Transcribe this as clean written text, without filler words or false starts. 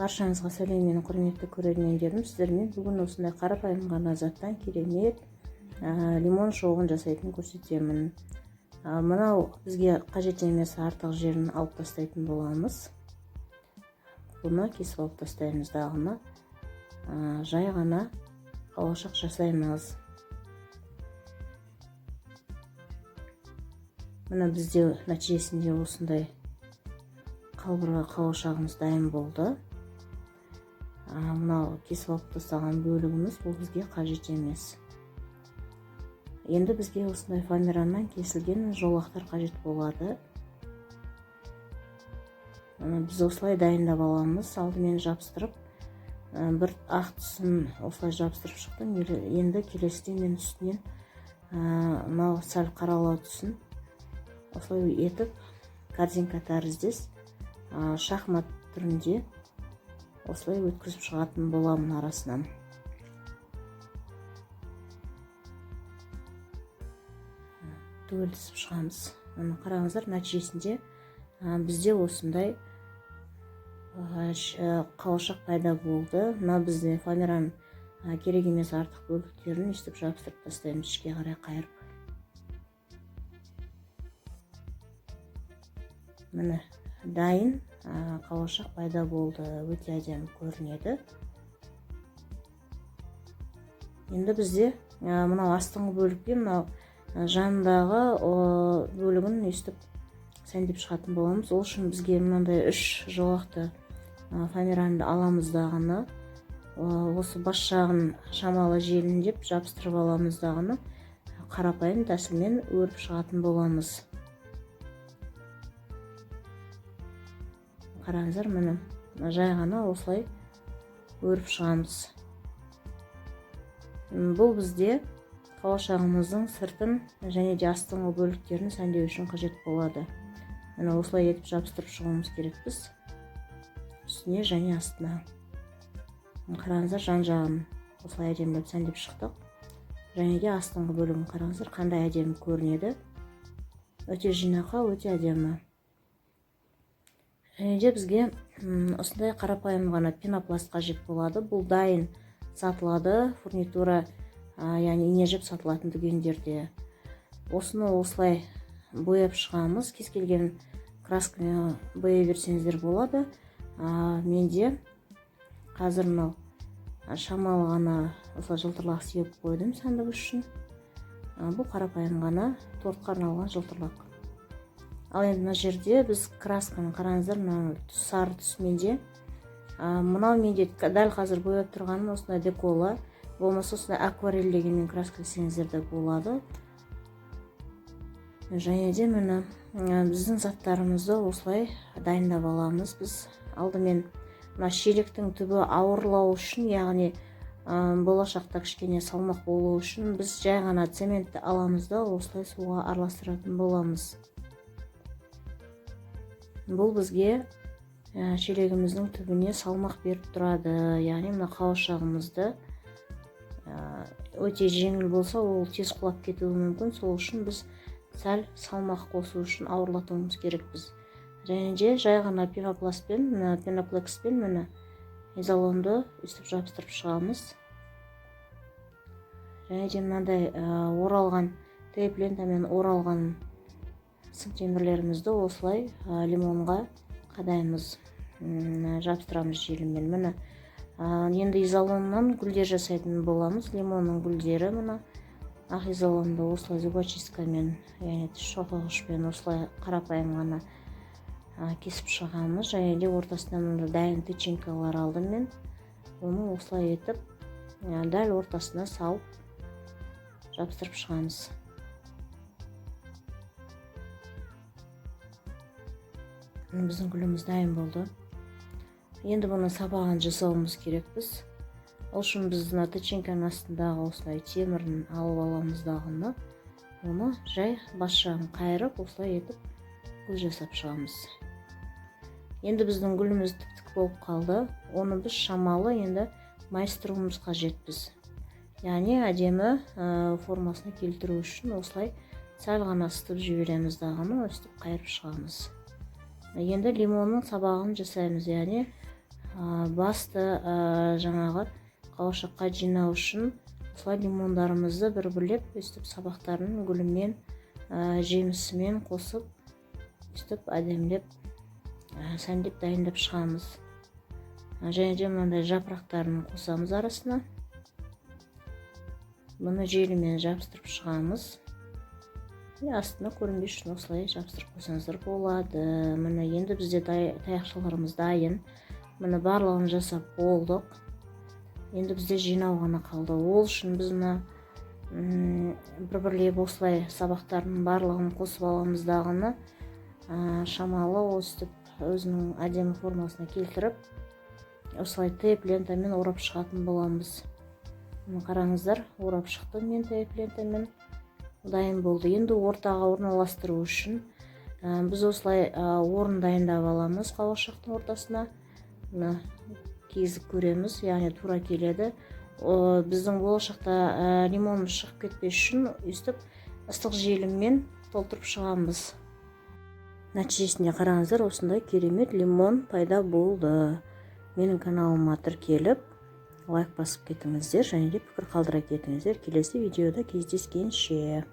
Баршаңызға сәлем, менің құрметті көрермендерім! Сіздермен бүгін осындай қарапайым ғана заттан керемет лимон шоғын жасайтын көрсетемін. Мынау бізге қажет емес артық жерін алып тастайтын боламыз. Бұны кесіп алып тастаймыз дағыны, жай ғана қауашақ жасаймыз. Мына бізде нәтижесінде осындай қалбырға қауашағымыз дайын болды. Мынау кесіп алып тастаған бөлігіміз, бұл бізге қажет емес. Енді бізге осындай фоамираннан кесілген жолақтар қажет болады. Біз осылай дайындап аламыз. Алдымен жабыстырып, бір ақ түсін осылай жабыстырып шықтым. Енді келесіде мен үстінен мынау сәл қаралау түсін осылай етіп, корзинка тәріздес шахмат түрінде осылай өткізіп шығатын боламын арасынан. Түгел түсіп шығамыз. Міне, қараңыздар, нәтижесінде бізде осындай қауашақ пайда болды. Мына бізде фоамиран керек емес артық бөліктерін өйстіп жабыстырып тастаймыз ішке қарай қайырып. Міне, дайын қауашақ пайда болды, өте әдемі көрінеді. Енді бізде мынау астыңғы бөлікпен мынау жанындағы бөлігін өйстіп сәндеп шығатын боламыз. Ол үшін бізге мынандай 3 жолақты фоамиранды аламыз дағыны, осы бас жағын шамалы желімдеп жабыстырып аламыз дағыны, қарапайым тәсілмен өріп шығатын боламыз. Қараңыздар, міне, жай ғана осылай өріп шығамыз. Бұл бізде қауашағымыздың сыртын және де астыңғы бөліктерін сәндеу үшін қажет болады. Міне, осылай етіп жабыстырып шығуымыз керекпіз үстіне және астына. Қараңыздар, жан жағын осылай әдемілеп сәндеп шықтық. Және де астыңғы бөлігін қараңыздар, қандай әдемі көрінеді. Өте жинақы, өте әдемі. Және де бізге осындай қарапайым ғана пенопласт қажет болады. Бұл дайын сатылады, фурнитура, яғни ине жіп сатылатын дүкендерде. Осыны осылай бояп шығамыз. Кез келген краскамен бояй берсеңіздер болады. Менде қазір мынау шамалы ғана осылай жылтырлақ сеуіп қойдым сәндік үшін. Бұл қарапайым ғана тортқа арналған жылтырлақ. Ал енді мына жерде біз красканы, қараңыздар, мына сары түс менде. Мынау менде дәл қазір бояп тұрғаным осындай декола, болмаса осындай акварель дегенмен краска десеңіздер де болады. Және де міне, біздің заттарымызды осылай дайындап аламыз. Біз алдымен мына шелектің түбі ауырлау үшін, яғни болашақта кішкене салмақ болу үшін, біз жай ғана цементті аламыз да, осылай суға араластыратын боламыз. Бұл бізге шелегіміздің түбіне салмақ беріп тұрады, яғни мына қауашағымызды өте жеңіл болса, ол тез құлап кетуі мүмкін. Сол үшін біз сәл салмақ қосу үшін ауырлатуымыз керекпіз. Және де жай ғана пенопластпен, мына пеноплекспен, міне, изолонды өйстіп жабыстырып шығамыз. Және де мынандай оралған тейп лентамен оралған сым темірлерімізді осылай лимонға қадаймыз, жабыстырамыз желіммен. Міне, енді изолоннан гүлдер жасайтын боламыз. Лимонның гүлдері, мына ақ изолонды осылай зубочисткамен, яғни тіс шоқығышпен осылай қарапайым ғана кесіп шығамыз. Және де ортасынан мына дайын тычинкалар алдым мен, оны осылай етіп, дәл ортасына салып жабыстырып шығамыз. Біздің гүліміз дайын болды. Енді бұның сабағын жасауымыз керекпіз. Ол үшін біз мына тычинканың астындағы осылай темірін алып аламыз дағыны, оны жай бас жағын қайырып, осылай етіп гүл жасап шығамыз. Енді біздің гүліміз тіп-тік болып қалды. Оны біз шамалы енді майыстыруымыз қажетпіз, яғни әдемі формасына келтіру үшін осылай сәл ғана ысытып жібереміз дағыны, өстіп қайырып шығамыз. Енді лимонның сабағын жасаймыз, яғни Басты жаңағы қауашаққа жинау үшін осылай лимондарымызды бір бірлеп өстіп сабақтарын гүлімен, жемісімен қосып, өстіп әдемілеп, сәндеп дайындап шығамыз. Және де мынандай жапырақтарын қосамыз арасына. Бұны желімен жабыстырып шығамыз и астына көрінбес үшін осылай жабыстырып қойсаңыздар болады. Міне, енді бізде таяқшаларымыз дайын. Міне, барлығын жасап болдық. Енді бізде жинау ғана қалды. Ол үшін біз мына бір бірлеп осылай сабақтардың барлығын қосып аламыз дағыны, шамалы өстіп өзінің әдемі формасына келтіріп, осылай тейп лентамен орап шығатын боламыз. Міне, қараңыздар, орап шықтым мен тейп лентамен, дайын болды. Енді ортаға орналастыру үшін біз осылай орын дайындап аламыз қауашақтың ортасына. Мына кигізіп көреміз, яғни тура келеді. Біздің болашақта лимонымыз шығып кетпес үшін өйстіп ыстық желіммен толтырып шығамыз. Нәтижесінде, қараңыздар, осындай керемет лимон пайда болды. Менің каналыма тіркеліп, лайк басып кетіңіздер және де пікір қалдыра кетіңіздер. Келесі видеода кездескенше!